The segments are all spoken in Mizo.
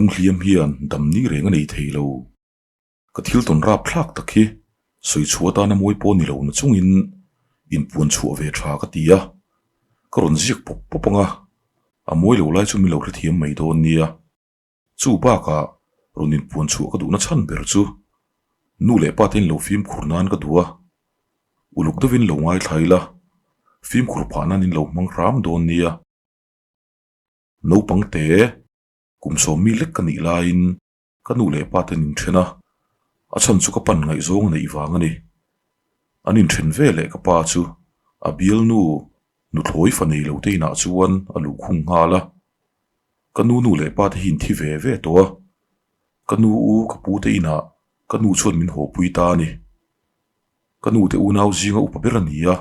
Thinlung hliam hian damni reng a nei thei lo. Ka thil tawn rap thlak tak hi sawi chhuah atana mawi pawh ni lo na chungin inpuan chhuah ve tha ka ti a, ka rawn ziak pawp pawp ang a, a mawi lo lai chu min lo hrethiam mai dawn nia. Chu bakah rawn inpuan chhuah ka duhna chhan ber chu nu leh pa te in lo fimkhur nan ka duh a, uluk deuhin lo ngaithla ila, fimkhur phah nan in lo hmang hram dawn nia. Naupang te, kum sawmmi lek ka nih laiin Ka nu leh pa ten inthen a, a chhan chu ka pan ngaihzawng a neih vang a ni. An inthen ve leh ka pa chu a bialnu nuthlawi fa nei lo te inah chuan a luhkhung nghal a. Ka nu nu leh pa te hi inthi ve ve tawh a, ka nu u ka pu te inah ka nu chuan min hawpui ta a ni. Ka nu te unau zinga upa ber a ni a,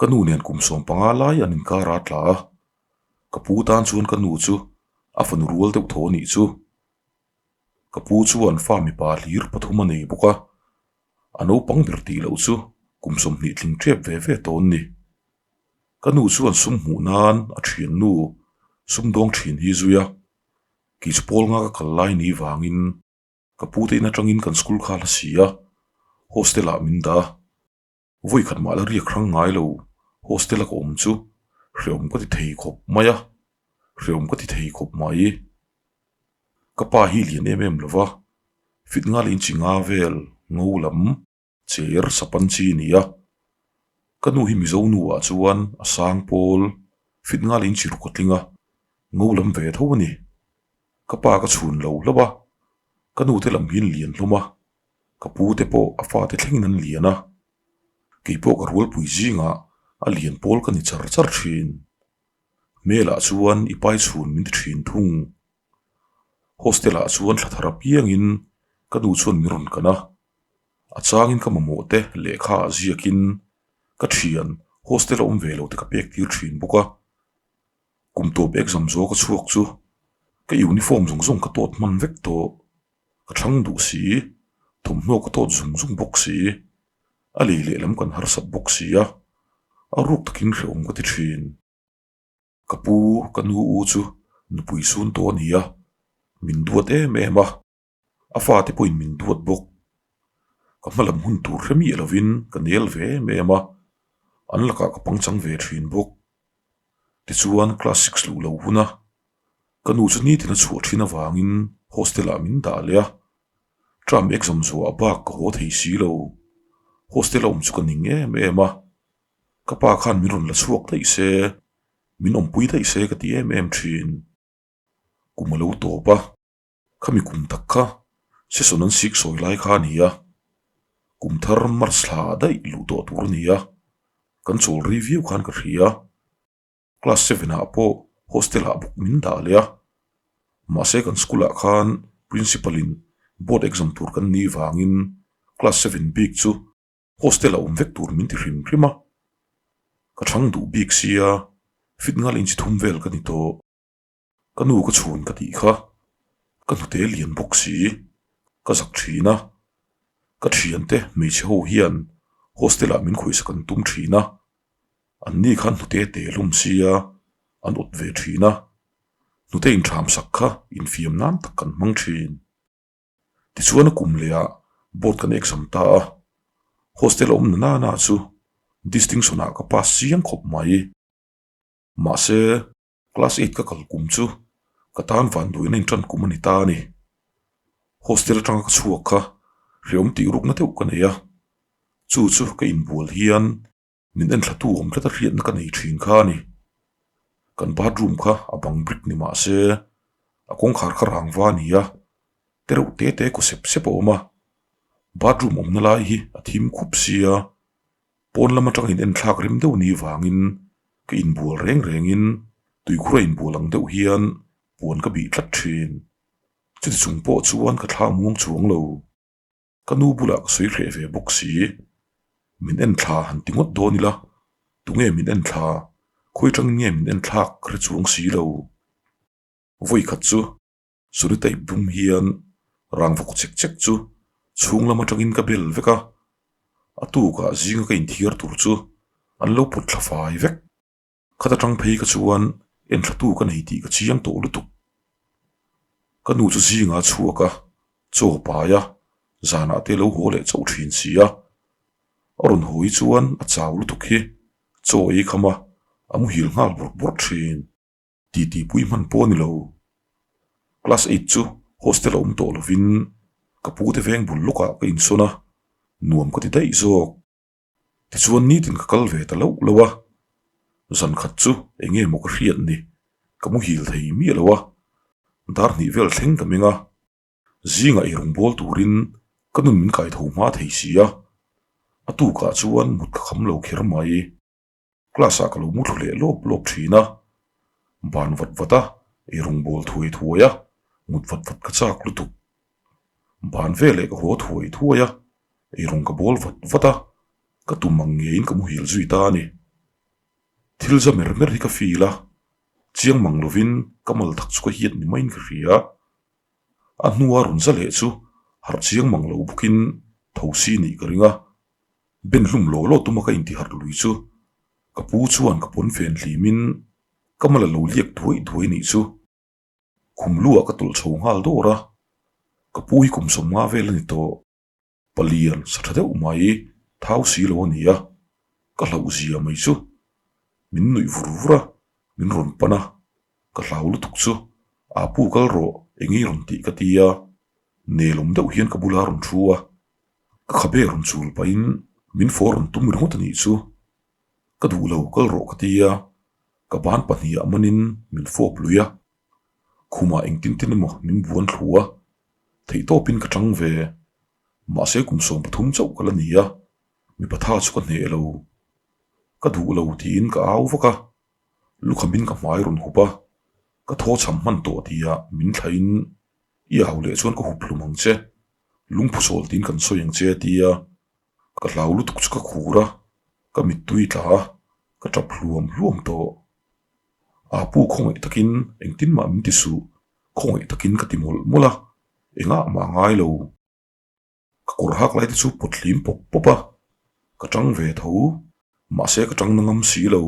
ka nu nen kum 15 lai an inkar a tla a, Ka pu tan chuan ka nu chu a fanu rual deuh tho a nih chu. Ka pu chuan fa mipa hlir pathum a nei bawk a, a naupang ber tih loh chu kum 20 tling tep ve ve tawh an ni. Ka nu chuan sum hmuh nan a thiannu sumdawng thin hi zui a, kei chu pawl nga ka kal lai ni vangin ka pu te in atangin kan school kha la si a, hostel ah min dah a. Vawi khat mah la riak hrang ngai lo, hostel a ka awm chu hreawm ka ti thei khawp mai a, hreawm ka ti thei khawp mai. Ka pa hi lian em em lo va, fit nga leh inchi nga vel ngo lam cher sapan chi a ni a. Ka nu hi Mizo nu ah chuan a sang pawl fit nga leh inchi ruk a tling a, ngo lam ve tho a ni. Ka pa ka chhun lo hlauh a, ka nu te lam hi an lian hlawm a. Ka pu te pawh a fate thlengin an lian a, kei pawh ka rualpui zingah a lian pawl ka ni char char thin. Hmelah chuan i pai chhun min ti thin thung. Hostel ah chuan thla thar apiangin ka nu chuan min rawn kan a, a changin ka mamawh te lehkha ah ziakin ka thian hostel a awm ve lo te ka pek tir thin bawk a. Kum tawp exam zawk a chhuak chu ka uniform zawng zawng ka tawt hman vek tawh. Ka thlang duh si, thawmhnaw ka tawt zung zung bawk si, a lei lehlam kan harsat bawk si a, a ruk takin hrehawm ka ti thin. Ka pu, ka nu u chu nupui sun tawh a ni a, min duat em em a, a fate pawhin min duat bawk. Ka hmalam hun tur hre miah lovin ka nel ve em em a, an lakah ka pangchang ve thin bawk. Tichuan class six luh lo hun a, Ka nu chu nitin a chhuah thin avangin hostel ah min dah leh a, term exam zuah bak ka haw thei si lo. Hostel a awm chu ka ning em em a, ka pa khan min rawn la chhuak daih se, min awmpui daih se ka ti em em thin. Kum a lo tawp a, khami kum tak kha session an sik sawi lai kha a ni a, kum thar March thla ah daih luh tawh tur a ni a, kan chawl rei viau khan ka hria. Class seven ah pawh hostel ah bawk min dah leh a, mahse kan school ah khan principal in board exam tur kan nih vangin class seven bik chu hostel a awm vek tur min ti hrim hrim a, ka chhang duh bik sia fit ngal inchi thum vel ka ni tawh. Ka nu ka chhun ka tih kha ka hnute lian bawk si, ka zak thin a, ka thiante hmeichhe ho hian hostel ah min khawihsak an tum thin a, an ni khan hnute te hlum sia an awt ve thin a, hnute intham sak kha infiam nan tak kan hmang thin. Tichuan a kum leh ah board kan exam ta a, hostel a awm na na chu distinction ah ka pass chiang khawp mai. Mahse. Class eight ka kal kum chu ka tan van duhina intan kum a ni ta a ni. Hostel atanga ka chhuak kha hreawm tih rukna deuh ka nei a, chu chu ka inbual hian min enthlatu awm tlat a hriatna ka nei thin kha a ni. Kan bathroom kha a bang brick ni mah se a kawngkhar kha rangva a ni a, tereuh te te kaw sep sep a awm a, bathroom awmna lai hi a thim khup sia. Pawn lam atanga in enthlak rem deuh ni vangin ka inbual reng rengin tuikhur a inbual ang deuh hian puan ka bih tlat thin. Chuti chung pawh chuan ka thla muang chuang lo. Ka nu bulah ka sawi hreh ve bawk si. Min enthla han ti ngawt dawn ila, tunge min enthla, khawi tangin nge min enthlak ka hre chuang si lo. Vawi khat chu Suri tape dum hian rangvawk chek chek chu chhung lam atangin ka bel vek a, a tukah zinga ka inthiar tur chu an lo put thla fai vek. Khat atang phei ka chuan enthlatu ka nei tih ka chiang tawh lutuk. Ka nu chu zingah a chhuak a, chaw pai a, zanah te lo haw leh chauh thin si a. A rawn haw hi chuan a chau lutuk hi chaw ei kham a, a muhil nghal bawrh bawrh thin. Titi pui hman pawh a ni lo. Class eight chu hostel a awm tawh lovin ka pu te veng bul lawkah ka insawn a, nuam ka ti daih zawk. Tichuan nitin ka kal ve ta loh loh a, zan khat chu eng nge maw ka hriat ni, ka muhil thei miah lo a, dar hnih vel thleng ka meng a, zingah ei rawn bawl turin ka nun min kai tho hma thei si a, a tukah chuan mut ka kham lo kher mai. Class ah ka lo mu thlu leh lawp lawp thin a, ban vat vat a, ei rawn bawl thuai thuai a, mut vat vat ka chak lutuk. Ban veleh ka haw thuai thuai a, ei rawn ka bawl vat vat a, ka tum ang ngeiin ka muhil zui ta a ni. Thil za mer mer hi ka feel a, chiang mang lovin ka mal tak chu ka hiat ni maiin ka hria. A hnua rawn za leh chu harh chiang mang lo bawkin tho si nih ka ring a, Ben hlum law law tuma ka intiharh lui chu ka pu chuan ka pawn fen hlimin ka mal a lo liak duai duai nih chu khum luah ka tawlh chho nghal dawr a, ka pu hi kum 50 vel a ni tawh, palian sa tha deuh mai thau si lo a ni a, ka hlauh zia mai chu min nuih vur vur a, min rawn pan a, ka hlau lutuk chu aa pu kal rawh eng i rawn tih ka ti a, nelawm deuh hian ka bula rawn thu a. Ka khabe rawn chul pahin min fawh rawn tum ringawt a nih chu. Ka duh lo kal rawh ka ti a, ka ban pahnih ah manin min fawp lui a. Khumah engtin tin emaw min buan thlu a, theihtawpin ka tang ve. Mahse kum 13 chauh ka la ni a, mipa tha chu ka hneh lo. Ka duh lo tiin ka au vak a, lukhamin ka hmai rawn hup a, ka thaw chham hman tawh tia min thlahin I au leh chuan ka hup hlum ang che, lungphu sawl tiin kan sawi ang che a ti a, ka hlau lutuk chu ka khur a, ka mittui tla a, ka tap hluam hluam tawh. Aa pu khawngaih takin engtin mah min ti suh, khawngaih takin ka ti mawlh mawlh a, engah mah ngai lo. Ka kawr hak lai te chu pawt hlim pawp pawp a, ka tang ve tho, mahse ka tang na ngam si lo.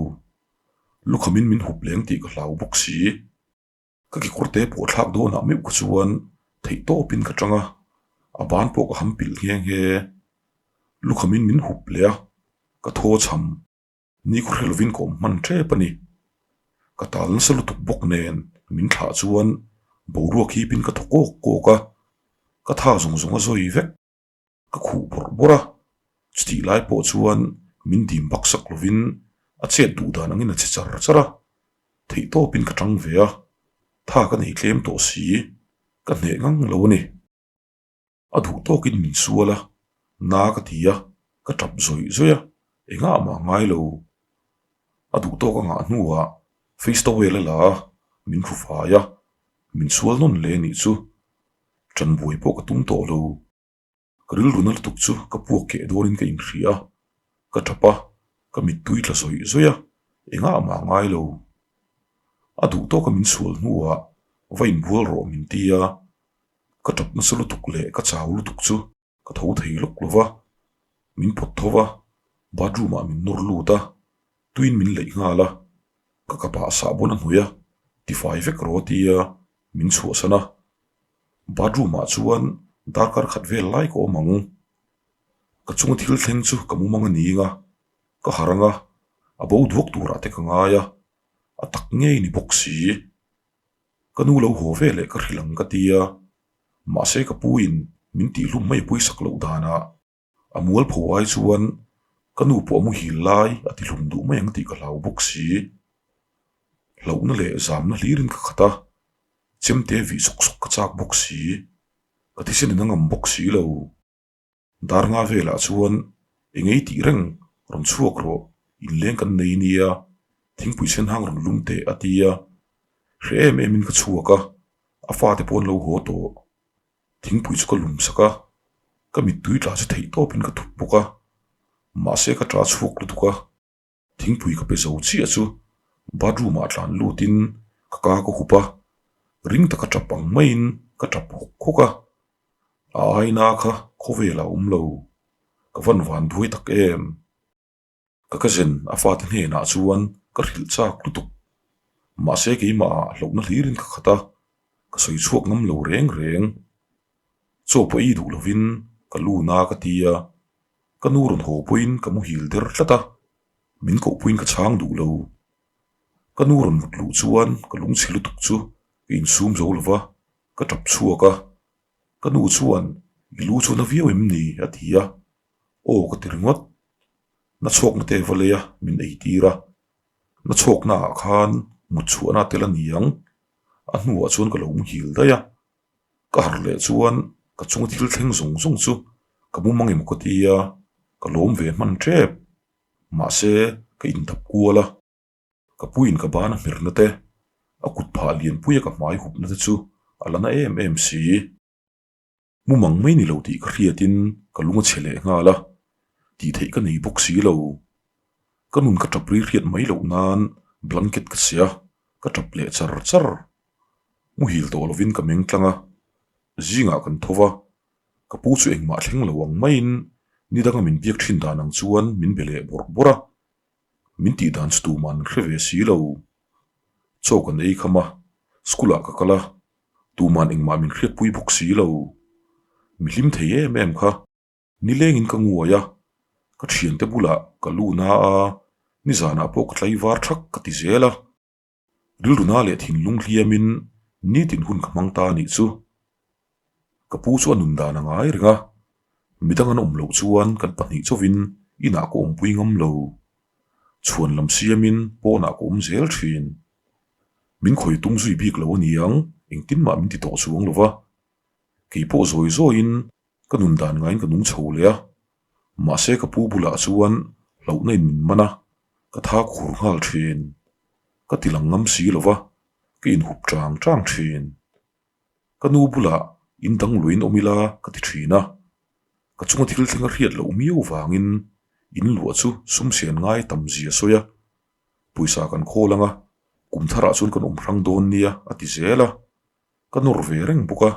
Lukhamin min hup leng tih ka hlau bawk si. Ka kekawr te pawh thlak dawnah meuh kha chuan theih tawpin ka tang a, a ban pawh ka ham pilh nghe nghe. Lukhamin min hup leh a, ka thaw chham. Ni khaw hre lovin ka awm hman tep a ni. Ka tal nasa lutuk bawk nen min thlah chuan boruak hipin ka thaw kawk kawk a, ka tha zawng zawng a zawi vek. Ka khuh bawrh bawrh a, chutih lai pawh chuan min dim bak sak lovin a chet duh dan angin a che char char a, theihtawpin ka tang ve a, tha ka nei tlem tawh si, ka hneh ngang lo a ni. A duh tawkin min sual a, na ka ti a, ka tap zawih zawih a, engah mah ngai lo. A duh tawk a ngah hnuah face towel a la a, min hru fai a, min sual nawn leh a nih chu. Ṭanbuai pawh ka tum tawh lo. Ka rilru na lutuk chu ka puak keh dawnin ka inhria a, ka ṭap a, ka mittui tla zawih zawih a, engah mah ngai lo. A duh tawka min sual hnuah va inbual rawh min ti a, ka ṭap nasa lutuk leh ka chau lutuk chu ka tho thei lawk lo va, min pawt tho va, bathroom ah min nawr lut a, tuiin min leih nghal a, ka kapah sahbawn a hnawih a, tifai vek rawh a ti a, min chhuahsan a. Bathroom ah chuan darkar khat vel lai ka awm ang. Ka chunga thil thleng chu ka mumang a ning a, ka harh ang a, a bo duak turah te ka ngai a, a tak ngei ni bawk si. Ka nu lo haw ve leh ka hrilh ang ka ti a, mahse ka pu in min tihhlum mai pawisak loh danah a mualpho ai chuan ka nu pawh a muhil lai a tihlum duh mai ang tih ka hlau bawk si. Hlauhna leh zamna hlirin ka khat a, chemte vih sawk sawk ka chak bawk si, ka thisen in a ngam bawk si lo. Dar nga velah chuan eng ei tih reng rawn chhuak rawh, inleng kan nei nia, thingpui sen hang rawn lum teh a ti a. Hre em em in ka chhuak a, a fate pawh an lo haw tawh. Thingpui chu ka lum sak a, ka mittui tla chu theih tawpin ka thup bawk a, mahse ka tla chhuak lutuk a. Thingpui ka pe zo chiah chu bathroom ah tlan lutin ka ka ka hup a, ring taka tap ang maiin ka tap hawk hawk a, a aina kha khawvel ah a awm lo, ka van van duai tak em. Ka cousin a fate hnenah chuan ka hrilh chak lutuk, mahse keimah ah hlauhna hlirin ka khat a. Ka sawi chhuak ngam lo reng reng. Chaw pawh ei duh lovin ka lu na ka ti a, ka nu rawn haw pawhin ka muhil der tlat a, min koh pawhin ka chhang duh lo. Ka nu rawn mut luh chuan ka lungchhe lutuk chu ka insum zo lo va, ka tap chhuak a. Ka nu chuan, I lu chu na viau em ni? a ti a. Aw ka ti ringawt. Na chhuakna te va lei a, min ei tir a. Na chhuakna ah khan mut chhuahna tel a ni ang. A hnuah chuan ka lo muhil daih a. Ka harh leh chuan ka chunga thil thleng zawng zawng chu ka mumang emaw ka ti a, ka lawm ve hman tep. Mahse, ka indap kual a. Ka puiin ka ban a hmirna te, a kut phah lianpuia ka hmai hupna te chu a la na em em si. Mumang mai ni lo tih ka hriatin ka lung a chhe leh nghal a, tih theih ka nei bawk si lo. Ka nun ka tap ri hriat mai loh nan blanket ka chhe a, ka tap leh char char. Muhil tawh lovin ka meng tlang a, zingah kan tho va, ka pu chu engmah thleng lo ang maiin ni danga min biak thin dan ang chuan min be leh bawrh bawrh a, min tih dan chu tumah an hre ve si lo. Chaw kan ei kham a, school ah ka kal a, tuman engmah min hriatpui bawk si lo. Mi hlim thei em em kha. Nilengin ka nguai a, ka thiante bulah ka lu na a, nizanah pawh ka tlaivar thak ka ti zel a. Rilruna leh thinlung hliamin nitin hun ka hmang ta a nih chu. Ka pu chu a nun dan a ngai reng a, midang an awm loh chuan kan pahnih chauhin inah ka awmpui ngam lo. Chhuan lam siamin pawnah ka awm zel thin. Min khawi tum zui bik lo a niang, engtin mah min ti tawh chuang lo va. Kei pawh zawi zawiin ka nun dan ngaiin ka nung chho leh a, mahse ka pu bulah chuan hlauhna in min man a, ka tha khur nghal thin. Ka ti lang ngam si lo va, ka inhup chang chang thin. Ka nu bulah in dang luiin awm ila ka ti thin a, ka chunga thil thleng a hriat loh miau vangin in luah chu sum sian ngai tam zia sawi a, pawisa kan khawl ang a, kum tharah chuan kan awm hrang dawn nia a ti zel a, ka nawr ve reng bawk a,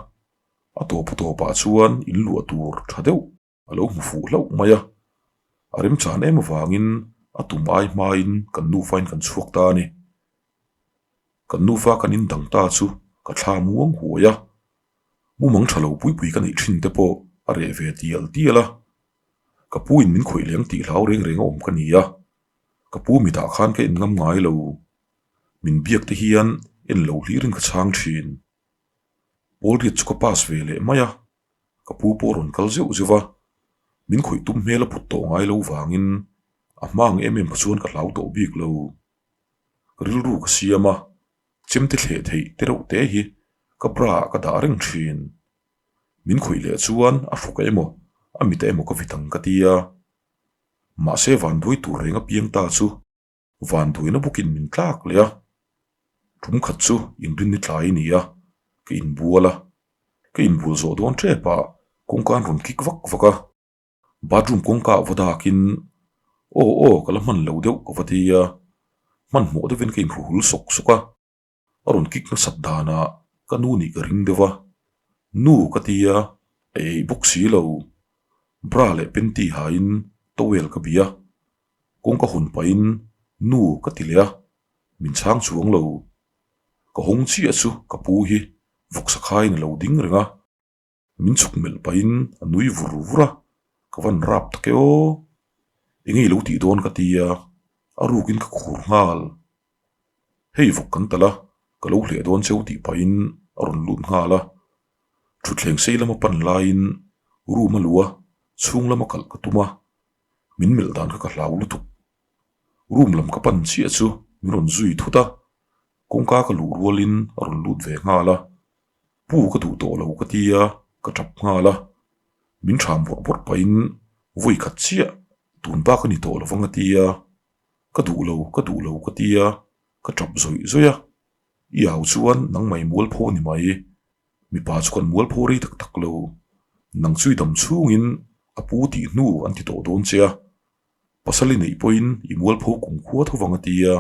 a tawp a tawpah chuan in luah tur tha deuh a lo hmu fuh hlauh mai a, a remchan em avangin a tum ai hmain kan nufain kan chhuak ta a ni. Kan nufa kan indang ta chu ka thla muang huai a, mumang tha lo pui pui ka neih thin te pawh a reh ve tial tial a, ka pu in min khawih leng tih hlau reng reng a awm ka ni a, ka pu mitah khan ka en ngam ngai lo, min biak te hian en lo hlirin ka chhang thin. Pawlriat chu ka pass ve leh mai a. Ka pu pawh rawn kal zeuh zeuh va, min khawih tum hmel a put tawh ngai lo vangin a hma ang em em kha chuan ka hlau tawh bik lo. Ka rilru ka siam a, chemte thleh theih te reuh te hi ka bra ah ka dah reng thin. Min khawih leh chuan a hruk a emaw a mit a emaw ka vit ang ka ti a. Mahse vanduai tur reng apiang ta chu Vanduaina bawkin min tlak leh a, tum khat chu inrinni tlai a ni a, ka inbual a, ka inbual zawh dawn tep ah kawngka an rawn kik vak vak a, bathroom kawngka ah va dakin aw aw ka la hman lo deuh ka va ti a, hmanhmawh deuhin ka inhruhul sawk sawk a. A rawn kik nasat danah ka nu nih ka ring deuh a, Nu ka ti a, a eih bawk si lo. Bra leh panty hain towel ka bih a, kawngka hawn pahin Nu ka ti leh a, min chhang chuang lo. Ka hawng chiah chu ka pu hi vawksa khaiin a lo ding reng a. Min chhuk melh pahin a nui vur vur a, ka van rap tak e aw. Eng nge i lo tih dawn ka ti a, a rukin ka khur nghal. Hei vawk kan talh a, ka lo hleh dawn cheu tih pahin a rawn lut nghal a. Thutthleng sei lama pan laiin room a luh a, chhung lama kalh ka tum a, min melh dan kha ka hlau lutuk. Room lam ka pan chiah chu min rawn zui thut a, kawngka ka luh rualin a rawn lut ve nghal a. Pu ka duh tawh lo ka ti a, ka tap nghal a. Min ṭham bawrh bawrh pahin vawi khat chiah tun bak a ni tawh lo vang a ti a. Ka duh lo, ka duh lo ka ti a, ka tap zawih zawih a. I au chuan nang mai mualpho a ni mai. Mipa chu kan mualpho rei tak tak lo. Nang chu i dam chhungin a pu tih hnu an ti tawh dawn che a. Pasal i neih pawhin i mualpho kumkhua tho vang a ti a.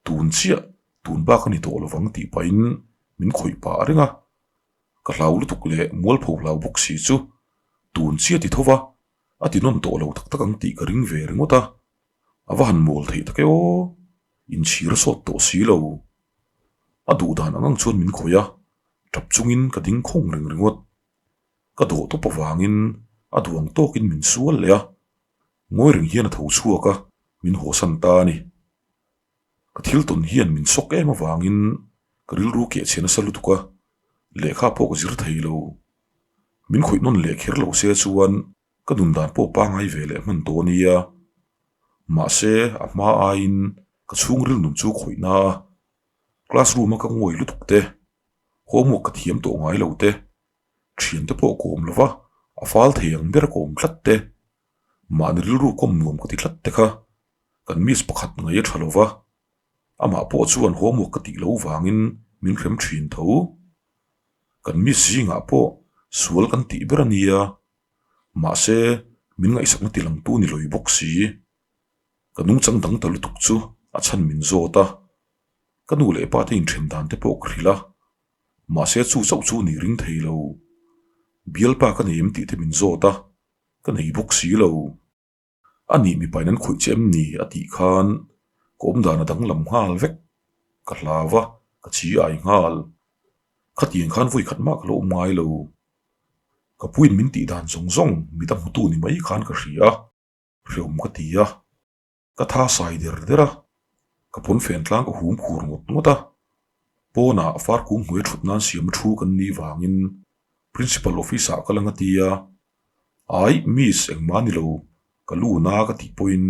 Tun chiah, tun bak a ni tawh lovang tih pahin min khawih pah reng a. Ka hlau lutuk leh mualpho hlau bawk si chu tun chiah ti tho va, a ti nawn tawh lo tak tak ang tih ka ring ve ringawt a. A va han mawl theih tak e aw, inchhir a sawt tawh si lo. A duh dan ang ang chuan min khawih a. Tap chungin ka ding khawng reng ringawt. Ka dawh tawp avangin a duang tawkin min sual leh a, ngawi reng hian a tho chhuak a, min hawsan ta a ni. Ka thil tawn hian min sawk em avangin ka rilru keh chhe nasa lutuk a, lehkha pawh ka zir thei lo. Min khawih nawn leh kher lo se chuan ka nun dan pawh pangai ve leh hman tawh a nia. Mahse, a hma aiin ka chhungril nun chu khawih na a, classroom a ka ngawi lutuk te, homework ka thiam tawh ngai lo te, thiante pawh ka awm lova, a fal thei ang ber ka awm tlat te, mahni rilru kawm nuam ka ti tlat te kha kan miss pakhat ngaih a tha lova, amah pawh chuan homework ka tih loh vangin min hrem thin tho. Kan miss zingah pawh sual kan tih ber a nia, mahse min ngaihsakna ti langtu ni lawi bawk si. Ka nungchang dang ta lutuk chu a chhan min zawt a, ka nu leh pa te inthen dan te pawh ka hrilh a, mahse chu chauh chu ni ring thei lo. Bialpa ka nei em tih te min zawt a, ka nei bawk si lo. A nih mipain an khawih che em ni? a tih khan ka awmdan a danglam nghal vek. Ka hlau a, ka chi ai nghal. Khatiang khan vawi khat mah ka lo awm ngai lo. Ka puiin min tih dan zawng zawng mit a hmutu ni mai khan ka hria a, hreawm ka ti a. Ka tha sai der der a, ka pawnfen tlang ka hum khur ngawt ngawt a. Pawnah far kung hnuai thut nan siam a thu kan nih vangin Principal office ah ka la nga ti a, Aih miss engmah ni lo, ka lu na ka tih pawhin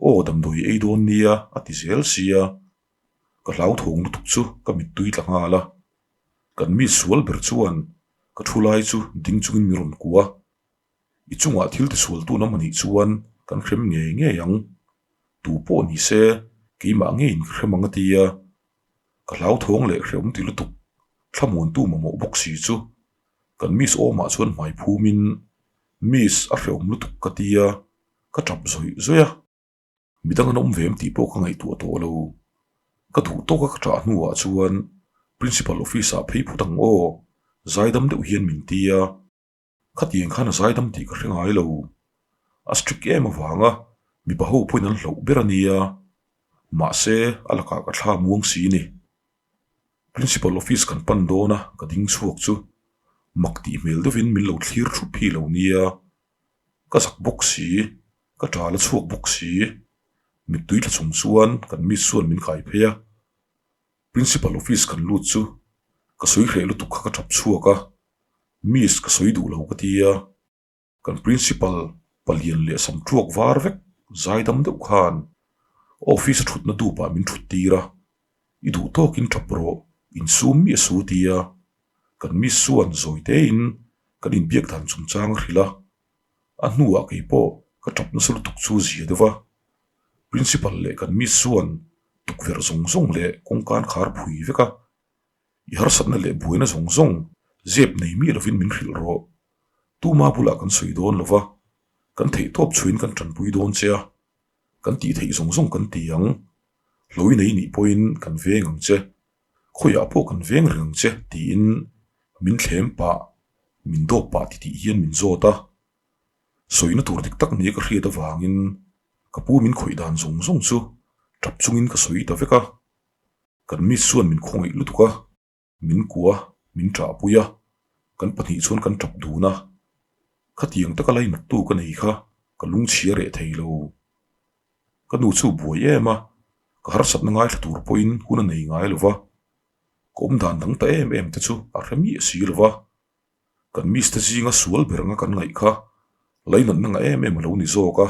aw damdawi ei dawn nia a ti zel sia, ka hlauthawng lutuk chu ka mittui tla nghal a. Kan miss sual ber chuan ka thu lai chu ding chungin min rawn kuah a. I chungah thil tisual tun awm anih chuan kan hrem ngei ngei ang. Tu pawh ni se keimah ngeiin ka hrem ang a ti a. Ka hlauthawng leh hrehawm ti lutuk thlamuantu mamawh bawk si chu kan miss awmah chuan hmai phumin miss a hrehawm lutuk ka ti a, ka tap zawih zawih a. Midang an awm ve em tih pawh ka ngaihtuah tawh lo. Ka duh tawk a ka ṭah hnuah chuan principal office ah phei phut ang aw, zaidam deuh hian min ti a. Khatiang khan a zaidam tih ka hre ngai lo. A strict em avanga mipa ho pawhin an hlauh ber a nia. Mahse, a lakah ka thla muang si ni. Principal office kan pan dawn a, ka ding chhuak chu mak tih hmel deuhin min lo thlir thup hi lo nia. Ka zak bawk si, ka ṭal a chhuak bawk si. Mittui tla chung chuan kan miss chuan min kai phei a. Principal office kan lut chu ka sawi hreh lutuk kha ka ṭap chhuak a. Miss ka sawi duh lo ka ti a, kan principal palian leh sam tuak var vek zaidam deuh khan office a thutna dupah min thut tir a, i duh tawkin tap rawh, insum miah su ti a, kan miss chuan zawi tein kan inbiak dan chungchang a hrilh a, a hnuah kei pawh ka tap nasa lutuk chu zia deuh a, principal leh kan miss chuan tukverh zawng zawng leh kawngkan khar phui vek a. I harsatna leh buaina zawng zawng zep nei miah lovin min hrilh rawh. Tuma bulah kan sawi dawn lo va, kan theihtawp chhuin kan tanpui dawn che a, kan tih theih zawng zawng kan ti ang. Hlawi nei nih pawhin kan veng ang che, khawiah pawh kan veng reng ang che tiin min thlem pah, min dawp pah titih hian min zawt a. Sawina tur dik tak nia ka hriat avangin ka pu min khawih dan zawng zawng chu tap chungin ka sawi ta vek a. Kan miss chuan min khawngaih lutuk a, min kuah a, min ṭahpui a, kan pahnih chuan kan ṭap dun a. Khatiang taka lainattu ka nei kha ka lungchhia reh thei lo. Ka nu chu buai em a, ka harsatna ngaithla tur pawhin hun a nei ngai lo va, ka awmdan dang ta em em te chu a hre miah si lo va. Kan miss te zinga sual ber anga kan ngaih kha lainatna ngah em em a lo ni zawk a,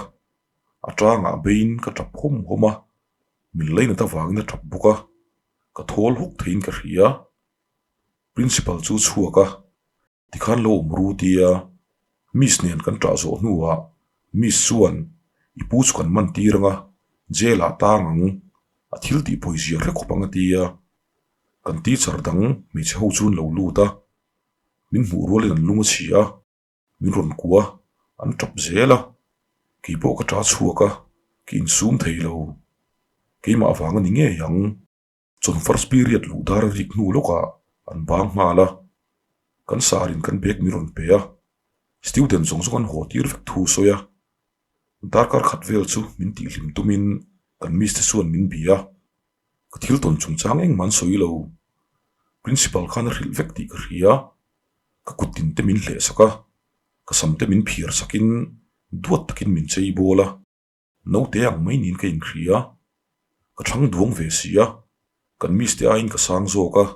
a tangah beiin ka ṭap hawm hawm a. Min lainat avangin a tap bawk a, ka thawl hawk theiin ka hria. Principal chu chhuak a, tikhan lo awm ru tia Miss nen kan ṭah zawh hnuah Miss chuan i pu chu kan man tir anga jail ah tang ang, a thil tih pawizia hre khawp ang a ti a. Kan teacher dang hmeichhe ho chu an lo lut a, min hmuh rualin an lung a chhi a. Min rawn kuah a, an tap zel a, kei pawh ka ta chhuak a, ka insum thei lo. Keimah avang a ni ngei ang. Chawn first period luh dar a rik hnu lawkah an bang nghal a, kan sarin kan bag min rawn pe a, student zawng zawng an haw tir vek thu sawi a. Darkar khat vel chu min tihhlim tumin kan miss te chuan min bia a, ka thil tawn chungchang engmah an sawi lo. Principal khan a hrilh vek tih ka hria. Ka kut tin te min hleh sak a, ka sam te min phiar sakin duat takin min chei bawl a. Naute ang mai niin ka inhria. Ka thlang duang ve si a, kan miss te aiin ka sang zawk a.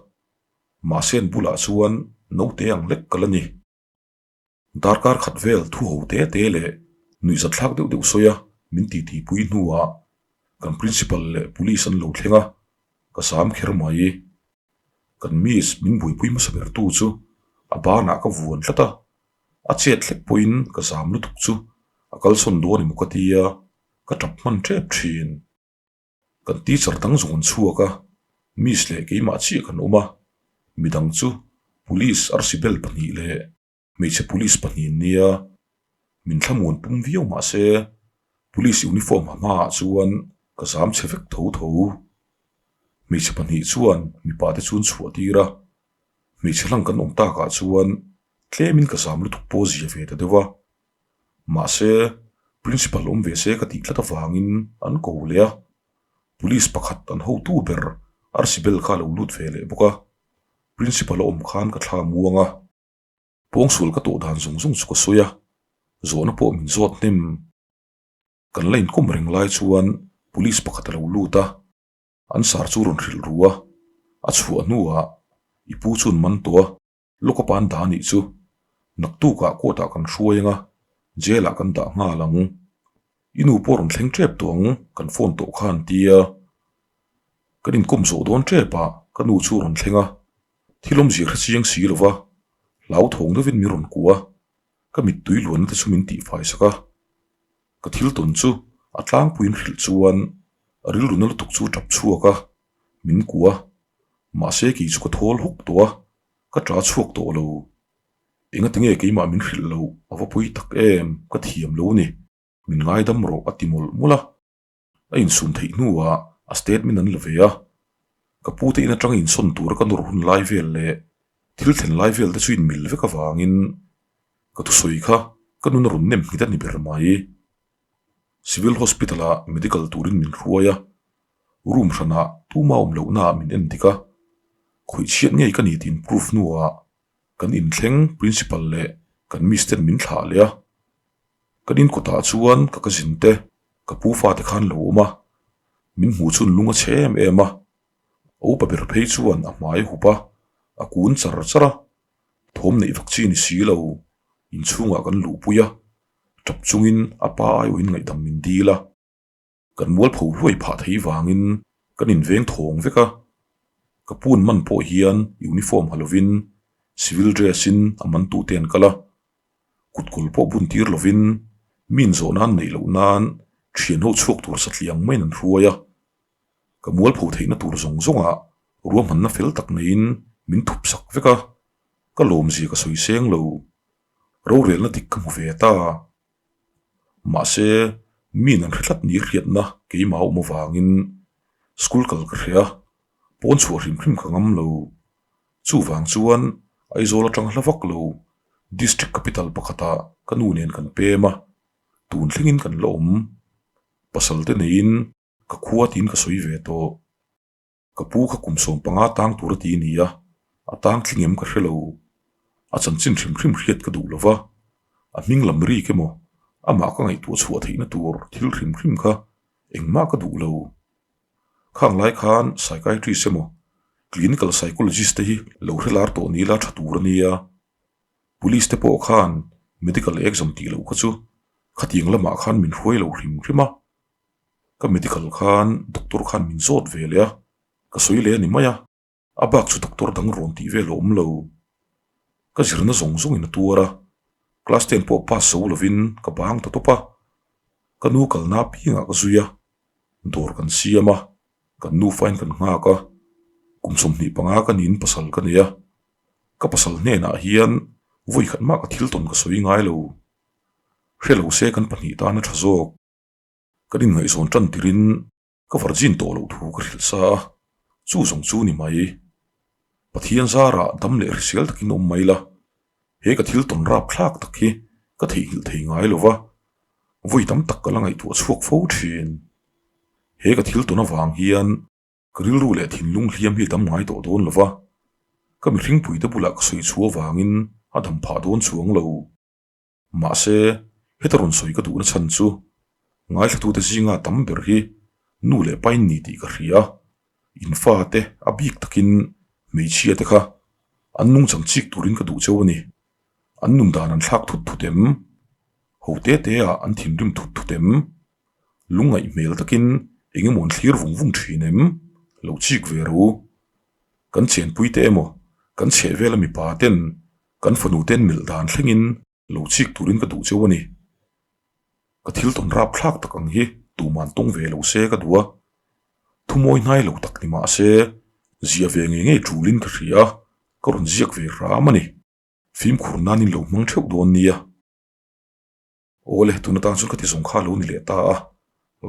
Mahse an bulah chuan naute ang lek ka la ni. Darkar khat vel thu ho te te leh nuihzatthlak deuh deuh sawi a min titi pui hnuah kan principal leh police an lo thleng a, ka sam kher mai. Kan miss min buaipui hmasa ber tu chu a banah ka vuan tlat a, a chet hlek pawhin ka zam lutuk chu a kalsawn dawn emaw ka tia ka tap hman tep thin. Kan teacher dang zawng an chhuak a, miss leh keimah chiah kan awm a, midang chu police arsi bel pahnih leh hmeichhe police pahnih an nia, min thlamuan pum viau mah se police uniform ha hmaah chuan ka zam chhe vek tho tho. Hmeichhe pahnih chuan mipa te chu an chhuah tir a, hmeichhe hlang kan awm takah chuan tlemin ka zam lutuk pawh zia ve ta deuh a. Mahse, Principal awm ve se ka tih tlat avangin an ko leh a, Police pakhat an hotu ber arsi bel kha a lo lut ve leh bawk a, Principal a awm khan ka thla muang a. Pawngsual ka tawh dan zawng zawng chu ka sawi a, zawhna pawh min zawt hnem. Kan la inkawm reng lai chuan Police pakhat a lo lut a, an sar chu rawn hrilh ru a, a chhuah hnuah i pu chuan man tawh a. Lawk a pan dah anih chu. Naktukah court ah kan hruai anga, jail ah kan dah nghal ang. I nu pawh rawn thleng tep tawh ang, kan phone tawh kha an ti a. Kan inkawm zawh dawn tep ah ka nu chu rawn thleng a, thil awmzia hre chiang si lova, hlauthawng deuhin min rawn kuah a, ka mittui luanna te chu min tihfai sak a. Ka thil tawn chu a tlangpuiin hrilh chuan a rilru na lutuk chu a tap chhuak a, min kuah a, mahse kei chu ka thawl hawk tawh a. Ka ṭa chhuak tawh lo. Engati nge keimah min hrilh loh a va pawi tak em, ka thiam lo ni. Min ngaidam rawh a ti mawlh mawlh a. A insum theih hnuah a statement an la ve a. Ka pute in aṭanga insawn tura ka nawr hun lai vel leh thil thlen lai vel te chu inmil vek avangin ka thusawi kha ka nun a rawn nem nghit a ni ber mai. Civil Hospital-ah medical turin min hruai a. Room hranah tuma awm lohnaah min en dik a, khawih chhiat ngei ka ni tiin proof hnuah kan inthleng principal leh kan miss ten min thlah leh a. Kan in kawtah chuan ka cousin te, ka pu fate khan lo awm a, min hmuh chhun lung a chhe em em a. A upa ber phei chuan a hmai a hup a, a kun char char a, thawm neih vak chi ni si lo, inchhungah kan luhpui a, tap chungin a pa aiawhin ngaihdam min dil a. Kan mualpho hluai phah thei vangin kan inveng thawng vek a, ka pun man pawh hian uniform ha lovin civil dress in a man tute an kal a, kutkawl pawh bun tir lovin min zawh nan neih loh nan thian ho chhuak tur satliah ang maiin an hruai a, ka mualpho theihna tur zawng zawngah ruahmanna fel tak neiin min thup sak vek a, ka lawmzia ka sawi seng lo, rorelna dik ka hmu ve ta. Mahse, min an hre tlat ni hriatna keimah a awm avangin school kal ka hre a, pawn chhuah hrim hrim ka ngam lo. Chuvang chuan Aizawl atang hla vak lo district capital pakhatah ka nu nen kan pem a, tun thlengin kan la awm. Pasal te neiin ka khua tiin ka sawi ve tawh. Ka pu kha kum 15 tang tur a ti a ni a, a tang tling em ka hre lo. A chanchin hrim hrim hriat ka duh lo va, a hming lam rik emaw amah ka ngaihtuah chhuah theihna tur thil hrim hrim kha engmah ka duh lo. Khang lai khan psychiatrist emaw clinical psychologist te hi lo hre lar tawh ni la tha tur a nia. Police te pawh khan medical exam tih loh kha chu khatiang lamah khan min hruai lo hrim hrim a. Ka medical khan doctor khan min zawt ve leh a, ka sawi leh a ni mai a, a bak chu doctor dang rawn tih vel a awm lo. Ka zirna zawng zawngin a tuar a, class ten pawh pass zo lovin ka bang ta tawp a, ka nu kalna apiangah ka zui a, dawr kan siam a, kan nufain kan nghak a, kum 25 ka niin pasal ka nei a, ka pasal hnenah hian vawi khat mah ka thil tawn ka sawi ngai lo, hre lo se kan pahnih tan a tha zawk. Kan inngaihzawn tan tirin ka virgin tawh loh thu ka hrilh sa a, chu zawng chu ni mai. Pathian zarah dam leh hrisel takin awm mai la, he ka thil tawn rap thlak tak hi ka theihnghilh thei ngai lo va, vawi tam tak ka la ngaihtuah chhuak fo thin. He ka thil tawn avang hian Ka rilru leh thinlung hliam hi a dam ngai tawh dawn lo va. Ka mihringpuite bulah ka sawi chhuah avangin a dam phah dawn chuang lo. Mahse, heta rawn sawi ka duhna chhan chu ngaithlatute zinga tam ber hi nu leh pa in ni tih ka hria. In fate a bik takin hmeichhia te kha an nungchang chik turin ka duh cheu a ni. An nun dan an thlak thut thut em? Ho te te ah an thinrim thut thut em? Lungngaih hmel takin eng emaw an thlir vung vung thin em? Lo chik ve ru. Kan chenpui te emaw kan chheh vela mipa ten kan fanu ten melh dan thlengin lo chik turin ka duh cheu a ni. Ka thil tawn rap thlak tak ang hi tuman tawng ve lo se ka duh a. Thumawi hnai lo tak ni mah se ziah ve ngei ngei tulin ka hria a, ka rawn ziak ve hram a ni. Fimkhur nan in lo hmang theuh dawn nia. Awle, tun atan chuan ka ti zawng kha lo ni leh ta a,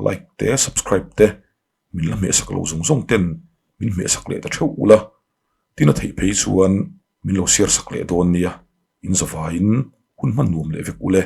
like te, subscribe te, min la hmehsak lo zawng zawng ten min hmehsak leh ta theuh ula, tin a theih phei chuan min lo share sak leh dawn nia, in zavaiin hun hman nuam leh vek ule.